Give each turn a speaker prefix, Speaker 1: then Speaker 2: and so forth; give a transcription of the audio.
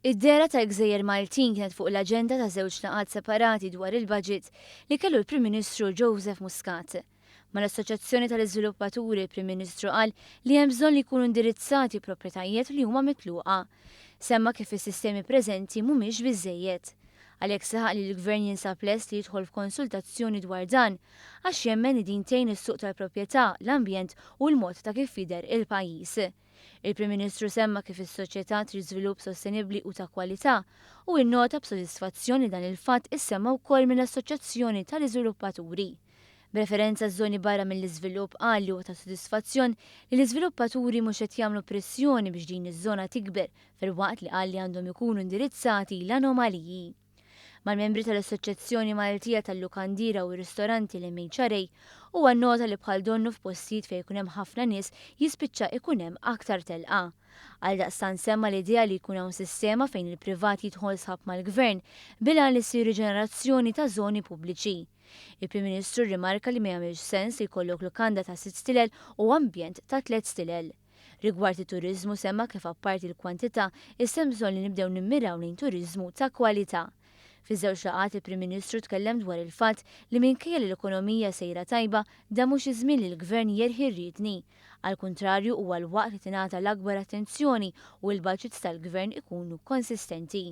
Speaker 1: Id-dehra tal-gżejjer Maltin kienet fuq l-aġenda ta' żewġ laqgħat separati dwar il-budget li kellu l-Prim Ministru Joseph Muscat. Mal-Assoċjazzjoni tal-Iżviluppaturi l-Prim Ministru qal li hemm bżonn li jkunu indirizzati proprjetajiet li huma mitluqa. Semma kif is-sistemi preżenti mhumiex biżżejjed. Għalhekk saħaq li l-Gvern jinsab lest li jidħol f'konsultazzjoni dwar dan għax jemmen li din tgħin is-suq tal-proprjetà, l-ambjent u l-mod ta' kif jidher il-pajjiż. Il-Prim Ministru semma kif is-soċjetà trid żvilupp sostenibbli u ta' kwalità u innota b'sodisfazzjon li dan il-fatt issemma wkoll mill-Assoċjazzjoni tal-Iżviluppaturi. B'referenza għaż-żoni barra mill-iżvilupp qal li huwa ta' sodisfazzjon li l-iżviluppaturi mhux qed jagħmlu pressjoni biex din iż-żona tikber filwaqt li qal li għandhom ikunu indirizzati l-anomaliji. Mal-membri tal-Assoċjazzjoni Maltija tal-Lukandiera u r-Ristoranti, l-MHRA, huwa nnota li bħal donnu f'postijiet fejn ikun hemm ħafna nies jispiċċa ikun hemm aktar telqa. Għaldaqstant semma l-idea li jkun hawn sistema fejn il-privat jidħol sħab mal-Gvern bil-għan li ssir riġenerazzjoni ta' żoni pubbliċi. Il-Prim Ministru rrimarka li ma jagħmilx sens li jkollok lukanda ta' sitt stilel u ambjent ta' tliet stilel. Rigward it-turiżmu semma kif apparti l-kwantità, issa hemm bżonn li nibdew nimmiraw lejn turiżmu ta' kwalità. Fiż-żewġ laqgħat il-Prim Ministru tkellem dwar il-fatt li minkejja li l-ekonomija sejra tajba, dan mhux iż-żmien li l-Gvern jerħi r-riedni. Għall-kuntrarju huwa l-waqt li tingħata l-akbar attenzjoni u l-budgets tal-Gvern ikunu konsistenti.